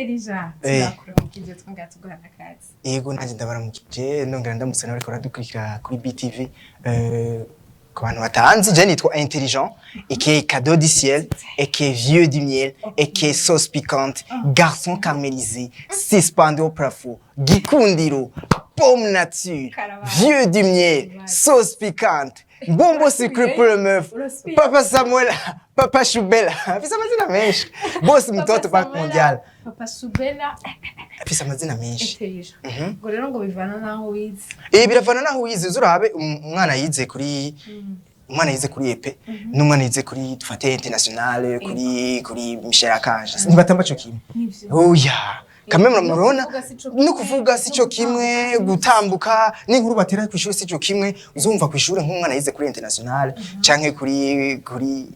Intelligent, turakuramukije, twongera tuguha n'akazi. Yego, nanjye ndabaramukije, nongera ndamutse n'abariko baradukurikira kuri BTV. Ku bantu batanzi, je nitwa Intelligent, aka Cadeau du ciel, aka Vieux du miel, aka Sauce piquante, garçon caramélisé, suspendu au plafond, gikundiro, pomme nature, Karabaye. vieux du miel, sauce piquante, bonbon sucré pour le meuf, Urasubiye. Papa Samuel, Papa Choubela, afise amazina menshi, boss mtoto Banque Mondiale. Papa Subela. Afise amazina menshi. Intelligent, ngo rero ngo bivana n'aho wize. Biravana naho wize. Uzurabe umwana yize kuri EP n'umwana yize kuri, dufate, international, kuri Michel Akanje, ntibatamba co kimwe. Nivyo. Oya, kamwe No murabona. kuvuga si co kimwe, No kuvuga si co no kimwe, gutambuka n'inkuru batera kw'ishuri si co kimwe. Uzumva kw'ishuri nk'umwana yize kuri international canke kuri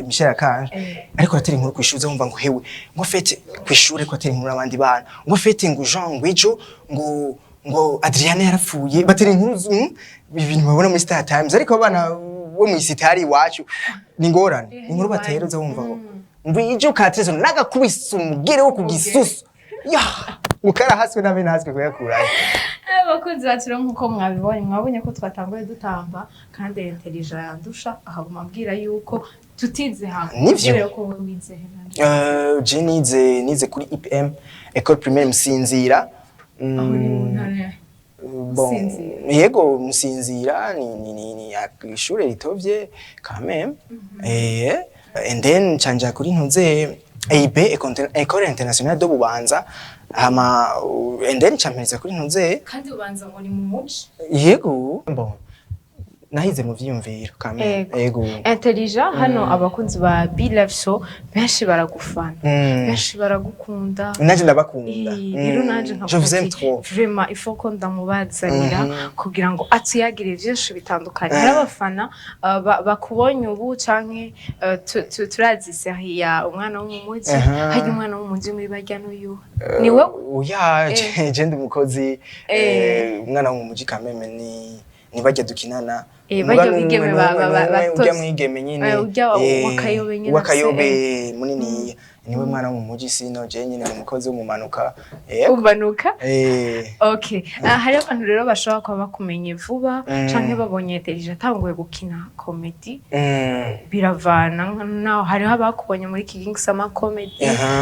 Michel Akanje ariko aratera inkuru kw'ishuri, uzumva ngo hewe, ngo fête kw'ishuri ko atera inkuru n'abandi bana, ngo fête, ngo Jean, ngo ejo, ngo Adriana yarapfuye. Batera inkuru ibintu babona muri Star Times, ariko abana bo mu isitari iwacu ni ngorane. Inkuru batera, uzumva ngo ijo katezo nagakubise umugere wo ku gisusu ya ukarahaswe nabe natwe kuyakurayo. Abakunzi bacu rero, nk'uko mwabibonye, mwabonye ko twatanguye dutamba, kandi Intelligent yandusha, akaguma ambwira yuko tutize hamwe. Nivyo. Rero ko wowe wize he nanje? Je nize kuri IPM, École Primaire Musinzira. Aho ni mu ntara? Bon, Musinzira. Yego, Musinzira ni ishure ritovye quand même. And then canja kuri ntuze EIB, École Internationale de Bubanza, hama and then campereza kuri ntuze. Kandi ubanza ngo ni mu muci. Yego, bon, nahize mu vyiyumviro quand même. Ego. Yego. Intelligent, hano abakunzi ba Be Live Show benshi baragufana, benshi baragukunda. Nanje ndabakunda. Rero nanje Je vous aime nkavuga ati, trop. Vraiment, il faut ko ndamubazanira kugira ngo atuyagire byinshi bitandukanye. Hari abafana bakubonye ubu canke turazi série ya Umwana wo mu Muji. Harya Umwana wo mu Muji muri barya n'uyu ni wowe? Oya, je ndi umukozi. Umwana wo mu muji quand même ni barya dukinana. Barya Muga n'umwe bigeme n'umwe n'umwe, batozi. urya mwigeme nyine. Urya w'akayobe nyine. W'akayobe munini niwe mwana wo mu muji. Sino je nyine ni umukozi w'umumanuka. Yego. Umanuka. Okay. Hari abantu rero bashobora kuba bakumenye vuba canke babonye Intelligent atanguye gukina comedy. Biravana naho hariho abakubonye muri King Summer Comedy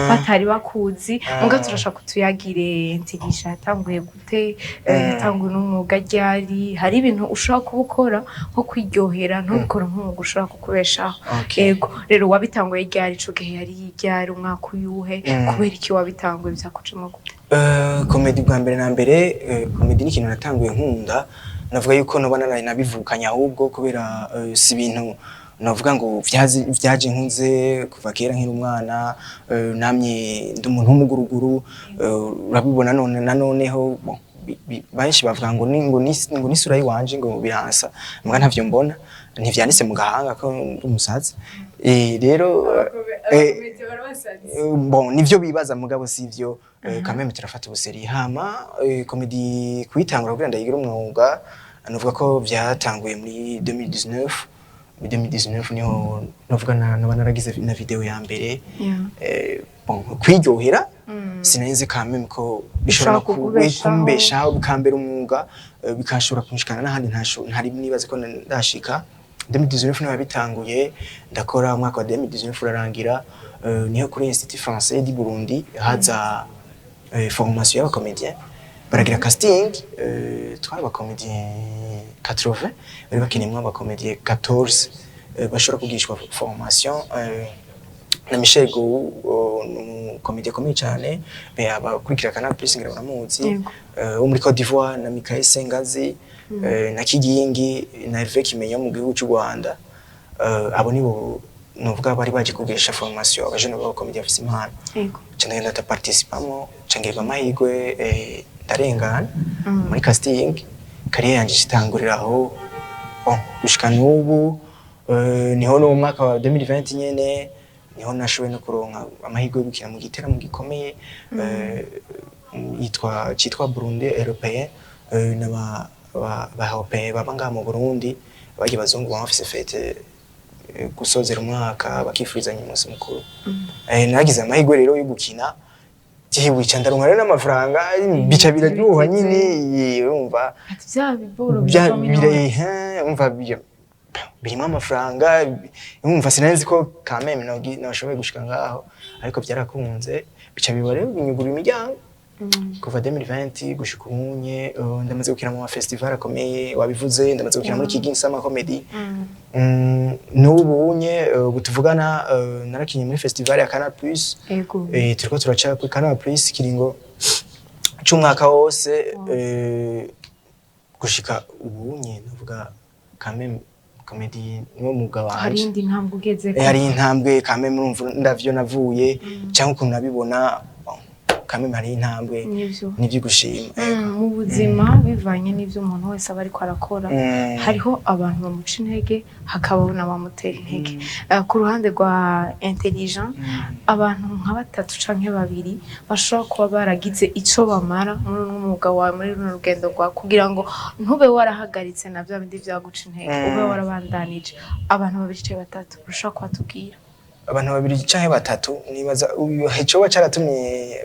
batari bakuzi. Muga turashaka kutuyagire, Intelligent yatanguye gute? Yatanguye n'umwuga ryari? Hari ibintu ushobora kuba ukora nko kwiryohera, ntubikore nk'umwuga ushobora kukubeshaho. Ego, rero wabitanguye ryari? Ico gihe yari ryari, umwaka uyuhe? Kubera iki wabitanguye? Vyakucemo gute? Comedy bwa mbere na mbere, comedy ni ikintu natanguye nkunda. Navuga yuko noba naraye nabivukanye ahubwo, kubera si ibintu navuga ngo vyaje nkuze. Kuva kera nkiri umwana, namye ndi umuntu w'umuguruguru. Urabibona none na noneho, bon, benshi bavuga ngo n'isura yiwanje ngo biransa, mbwa ntavyo mbona, ntivyanditse mu gahanga ko ndi umusazi. Rero bon, nivyo bibaza, mugabo sivyo. Quand même turafata ubuseri. Hama comedy kuyitangura kugira ndayigire umwuga, nuvuga ko vyatanguye muri 2019. Muri 2019 niho novuga naba naragize na video ya mbere. Bon, kwiryohera, sinari quand même ko bishobora Bishobora kukubeshaho. kumbeshaho, bikambera umwuga, bikashobora kunshikana n'ahandi ntari nibaze ko ndashika. 2019 niho bitanguye, ndakora, umwaka wa 2019 urarangira. Niho kuri Institut Français du Burundi haza formation y'abacomédien, baragira casting. Twari abacomédien 80, bari bakeneyemwo abacomédien 14 bashobora kwigishwa formation na Michel Gou, ni umucomédien akomeye cyane, abakurikira Canal Plus ngira baramuzi, wo muri Cote d'Ivoire, na Michael Sengazi, na Kigingi na Hervé Kimenyo mu gihugu cy'u Rwanda. Abo nibo novuga bari baje kugisha formation abajene b'abacomédien bafise impano. Nca ndagenda ndaparticipamo, nca ngirwa amahirwe, ndarengana muri casting. Carrière yanje itangurira aho. Bon, gushika n'ubu, niho no mu mwaka wa 2020 nyene niho nashoboye no kuronka amahirwe yo gukina mu giteramo gikomeye, yitwa citwa Burundi Européen, n'aba ba européen baba ngaha mu Burundi, bagiye bazungu baba bafise fête, gusozera umwaka, bakifurizanya umunsi mukuru. Nagize amahirwe rero yo gukina. Jewe ca ndaronka rero n'amafaranga, bica biraryoha nyine, urumva. Ati bya biboro bya bivamo inoti. Umva, birimo amafaranga. Umva, sinari nzi ko quand même noshoboye gushika ngaho, ariko byarakunze, bica biba rero binyugura imiryango. Kuva 2020 gushika ubunye, ndamaze gukina mu ma festival akomeye, wabivuze, ndamaze gukina muri Kigingi Summer Comedy. N'ubu unye, ubu tuvugana, narakinye muri festival ya Canal Plus. Turiko turaca kuri Canal Plus kiringo c'umwaka wose. Gushika ubunye navuga quand même comedy niwo mwuga Hari wanje. indi ntambwe ugezeko. Hari intambwe quand même, urumva, ndavyo navuye cyangwa ukuntu nabibona, bon, quand même hari intambwe. Nivyo. Nivyo gushima. Mu buzima, bivanye n'ivyo umuntu wese aba ariko arakora, hariho abantu bamuca intege, hakabaho n'abamutera intege. Ku ruhande rwa Intelligent, abantu nka batatu canke babiri bashobora kuba baragize ico bamara muri uno mwuga wawe, muri runo rugendo rwawe, kugira ngo ntube warahagaritse na bya bindi vyaguca intege, ube warabandanije, abantu babiri canke batatu ushobora kubatubwira? Abantu babiri canke batatu, nibaza icoba caratumye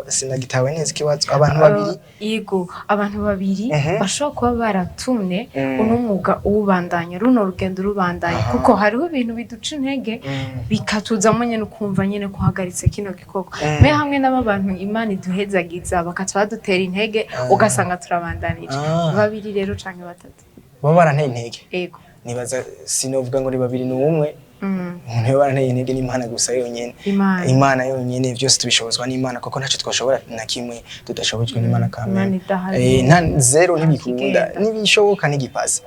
sinagitawe neza ikibazo. Abantu babiri? Yego, abantu babiri bashobora kuba baratumye uno mwuga uwubandanya, runo rugendo rubandanya, kuko hariho ibintu biduca intege, bikatuzamo nyene ukumva nyene kuhagaritse kino gikorwa. Mais hamwe n'aba bantu Imana iduhezagiza, bakaca badutera intege, ugasanga turabandanije. Babiri rero canke batatu. Baba baranteye intege? Yego. Nibaza sinovuga ngo ni babiri, ni umwe. Umuntu yoba baranteye intege n'Imana gusa yonyene. Imana. Imana yonyene, byose tubishobozwa n'Imana, kuko ntacyo twashobora na kimwe tudashobojwe n'Imana kamere. Imana idahari. Nta zero, ntibikunda. Ntakigenda. Ntibishoboka, ntigipasa.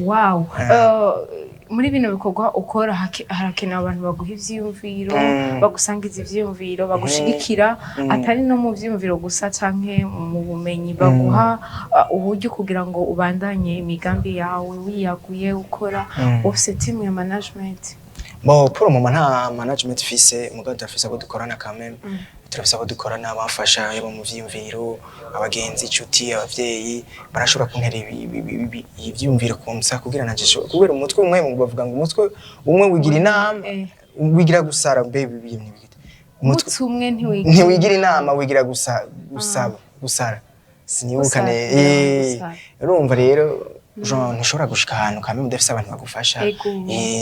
Wow. Muri bino bikorwa ukora, harakenewe abantu baguha ivyiyumviro, bagusangiza ivyiyumviro, bagushigikira, atari no mu vyiyumviro gusa canke mu bumenyi, baguha uburyo kugira ngo ubandanye imigambi yawe wiyaguye ukora. Ufise team ya management? Bon, pour le moment nta management ifise, mugabo turafise abo dukorana quand même. Turafise abo dukorana bamfasha, yaba mu vyiyumviro, abagenzi, inshuti, abavyeyi barashobora kuntera ivyiyumviro kumsa kugira nanje kubera umutwe umwe, bavuga ngo umutwe umwe wigira inama, wigira gusara mbe bibi ntibigite. Umutwe Umutwe umwe ntiwigira ntiwigira inama, wigira gusa gusaba gusara, sinibuka. Gusara, Ne gusara. Urumva rero, genre ntushobora gushika ahantu kamwe udafise abantu bagufasha.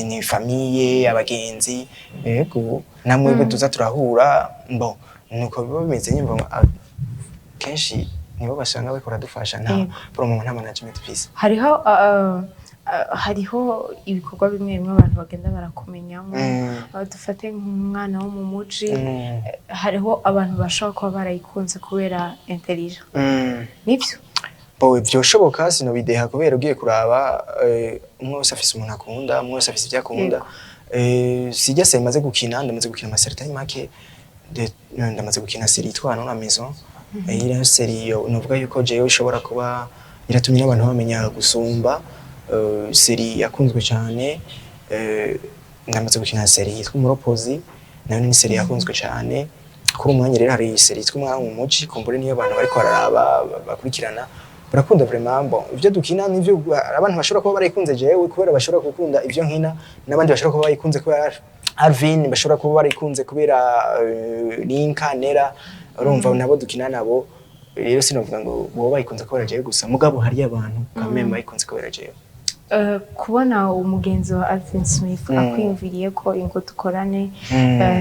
Ni famille, abagenzi, yego, namwebwe tuza turahura. Bon, nuko biba bimeze nyumva ngo, kenshi nibo basanga bariko baradufasha. Nta pour le moment nta management mfise. Hariho ibikorwa bimwe bimwe abantu bagenda barakumenyamo. Dufate nk'umwana wo mu muji, hariho abantu bashobora kuba barayikunze kubera Intelligent. Nivyo? Bon, vyoshoboka, sinobideha, kubera ugiye kuraba, umwe wese afise umuntu akunda, umwe wese afise ivyo akunda. Sijya se maze gukina, ndamaze gukina ama séries atari make. Ndamaze gukina série yitwa Nona Maison. Iriya série yo novuga yuko jewe ishobora kuba iratumye n'abantu bamenya gusumba, série yakunzwe cyane. Ndamaze gukina série yitwa Umuropozi, nayo ni série yakunzwe cyane. Kuri umwanya rero hari série yitwa Umwana mu Muji, kumbure niyo abantu bariko bararaba, bakurikirana, barakunda vraiment. Bon, ivyo dukina nivyo abantu bashobora kuba barayikunze jewe kubera bashobora gukunda ivyo nkina, n'abandi bashobora kuba bayikunze kubera Alvin, bashobora kuba barayikunze kubera Linka Nera, urumva, nabo dukina nabo. Rero sinovuga ngo boba bayikunze kubera jewe gusa, mugabo hariyo abantu quand même bayikunze kubera jewe. Kubona umugenzi wa Alvin Smith akwiyumviriye ko ingo dukorane,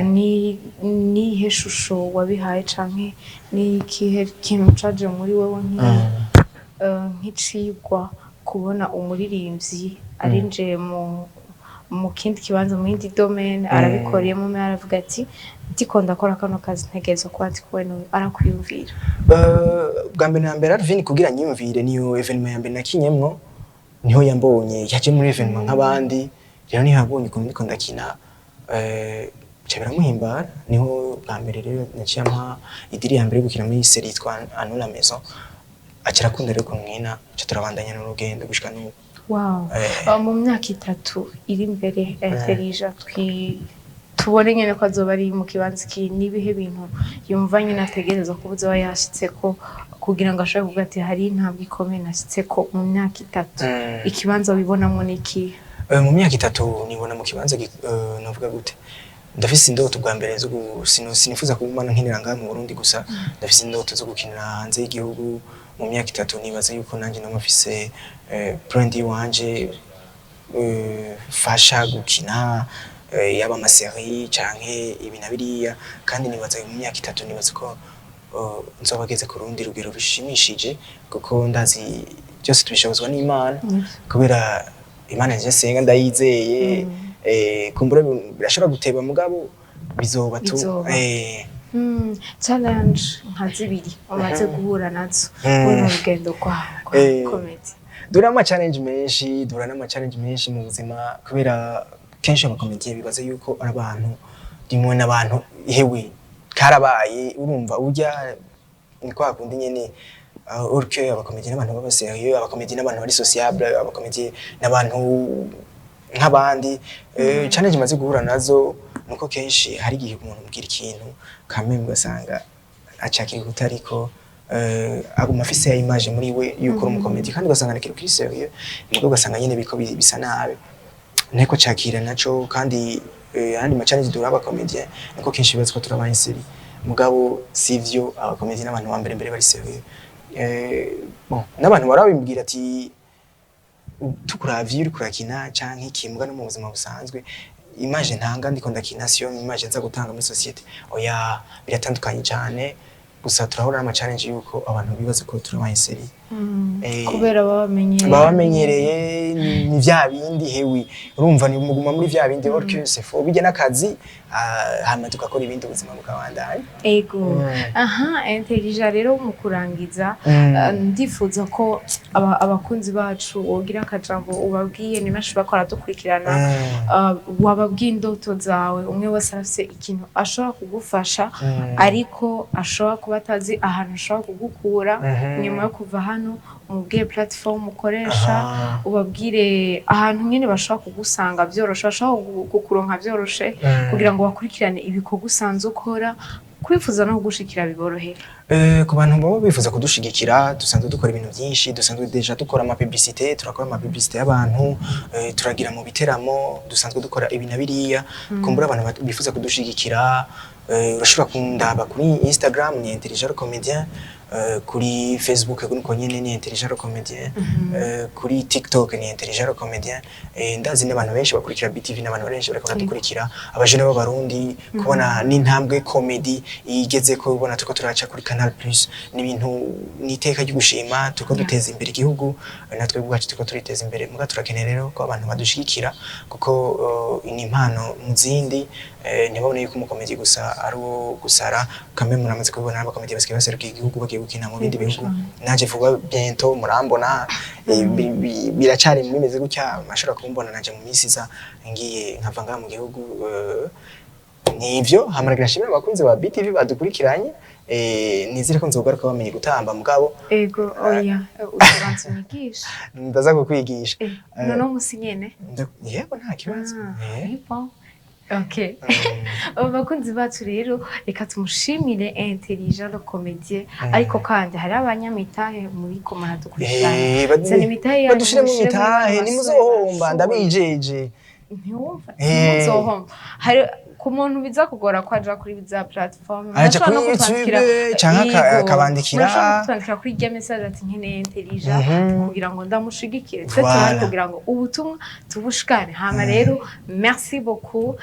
ni nihe shusho wabihaye, canke ni ikihe kintu caje muri wewe nk'icigwa kubona umuririmbyi arinjiye mu kindi kibanza, mu yindi domaine, arabikoreyemo, me aravuga ati ndiko ndakora kano kazi, ntegerezwa kuba ndi kumwe n'uyu, arakwiyumvira? Bwa mbere na mbere, Alvin kugira nyiyumvire, niyo événement ya mbere nakinyemwo, niho yambonye. Yaje muri événement nk'abandi, rero niho yabonye ukuntu ndiko ndakina, bica biramuhimbara. Niho bwa mbere rero naciye ampa idiri ya mbere yo gukina muri série yitwa Anu la Maison, aca arakunda rero ukuntu nkina, aca turabandanya n'urugendo gushika n'ubu. Mu myaka 3 iri imbere, Intelligent tubone nyene ko azoba ari mu kibanza iki, n'ibihe bintu yumva nyine ategerezwa kuba azoba yashitseko kugira ngo ashobore kuvuga ati hari intambwe ikomeye nashitseko mu myaka 3? Ikibanza wibonamwo ni ikihe? Mu myaka 3 nibona mu kibanza, novuga gute, Ndafise indoto bwa mbere zo sinifuza kugumana nkinira ngaha mu Burundi gusa. Ndafise indoto zo gukinira hanze y'igihugu. Mu myaka 3 nibaza yuko nanje namafise brand iwanje, fasha gukina, yaba ama séries canke ibi na biriya. Kandi nibaza mu myaka 3 nibaza ko nzoba geze ku rundi rugero rushimishije, kuko ndazi byose tubishobozwa n'Imana, kubera Imana nje senga ndayizeye. Kumbura birashobora guteba, mugabo bizoba tu. Bizoba. Challenge nka zibiri umaze guhura nazo muri uru rugendo rwa comedy? Dura ama challenge menshi, dura n'ama challenge menshi mu buzima, kubera kenshi aba comédiens bibaza yuko ari abantu rimwe n'abantu hewe karabaye. Urumva urya ni kwa kundi nyene, or que aba comédiens n'abantu baba sérieux, aba comédiens n'abantu bari sociable, aba comédiens n'abantu nk'abandi. Challenge maze guhura nazo nuko kenshi hari igihe umuntu umubwira ikintu kamwe ugasanga acakira kutariko, aguma afise ya image muri we yuko uri umu comédien, kandi ugasanga ni ikintu kiri sérieux, mugabo ugasanga nyene biko bisa nabi nteko cakira naco. Kandi ayandi ma challenge duhura aba comédien niko kenshi bibaza ko turi aba série, mugabo sivyo. Aba comédien n'abantu ba mbere mbere bari sérieux. Bon, n'abantu barabimbwira ati tukuravye uriko urakina canke ikimbwa no mu buzima busanzwe, image ntanga ndiko ndakina siyo image nza gutanga muri société. Oya, biratandukanye cyane. Gusa turahura n'ama challenge yuko abantu bibaza ko turi aba série. Kubera baba bamenyereye. Baba bamenyereye ni vya bindi hewe, urumva ni muguma muri vya bindi, or que c'est faux. Bijya n'akazi, hama tugakora ibindi, ubuzima bukabandanya. Ego. Aha Intelligent rero, mu kurangiza, ndifuza ko abakunzi bacu wogira akajambo ubabwiye. Ni benshi bakora dukurikirana. Wababwiye indoto zawe. Umwe wese arafise ikintu ashobora kugufasha, ariko ashobora kuba atazi ahantu ashobora kugukura. Nyuma yo kuva hano, umubwire platform ukoresha, ubabwire ahantu nyine bashobora kugusanga byoroshe, bashobora kukuronka byoroshe, kugira ngo bakurikirane ibikorwa usanzwe ukora, kwifuza no kugushikira biborohere. Ku bantu baba bifuza kudushigikira, dusanzwe dukora ibintu byinshi. Dusanzwe déjà dukora ama publicité, turakora ama publicité y'abantu, turagira mu biteramo, dusanzwe dukora ibi na biriya. Kumbura abantu bifuza kudushigikira, urashobora kundaba kuri Instagram ni Intelligent Comedien, kuri Facebook niko nyene ni Intelligent Comedien, kuri TikTok ni Intelligent Comedien. Ndazi n'abantu benshi bakurikira BTV, n'abantu benshi bariko baradukurikira, abajene b'Abarundi, kubona n'intambwe comedy igeze ko ubona turiko turaca kuri Canal Plus, ni ibintu ni iteka ryo gushima. Turiko duteza imbere igihugu, natwe ubwacu turiko turiteza imbere. Muga turakeneye rero ko abantu badushigikira, kuko ni impano mu zindi. Ntibabone yuko umu comédien gusa ari uwo gusara kamwe. Muramaze kubibona, aba comédiens basigaye baserukiye igihugu, bagiye gukina mu bindi Yego bihugu. cane. Naje vuba bientôt murambona. Biracari bimeze gutya, mashobora kumbona naje mu minsi iza ngiye nkava ngaha mu gihugu. Nivyo hamaragira nshimire abakunzi ba BTV badukurikiranye. Nizere ko nzogaruka bamenye gutamba, mugabo Ego, oya, uzabanza unyigishe. Ndaza kukwigisha. None musi nyene? Yego, nta kibazo. Ah, bon. Okay. Abakunzi bacu rero, reka tumushimire Intelligent le comédien. Ariko kandi hari abanyamitahe muri ko muradukurikirana. Zana imitahe yanyu, badushiremo mushire muri imitahe, bano basore ntimuzohomba. bashoboye. Ndabijeje. Ntiwumva? Eh. Ntimuzohomba. Hari ku muntu biza kugora ko aja kuri za platform, Araja murashobora no kuri kutwandikira. YouTube canke Yego. akabandikira. Murashobora no kutwandikira kuri rya message ati nkeneye Intelligent kugira ngo ndamushigikire. Twe Voilà. turahari kugira ngo ubutumwa tubushikane. Hama rero, merci beaucoup.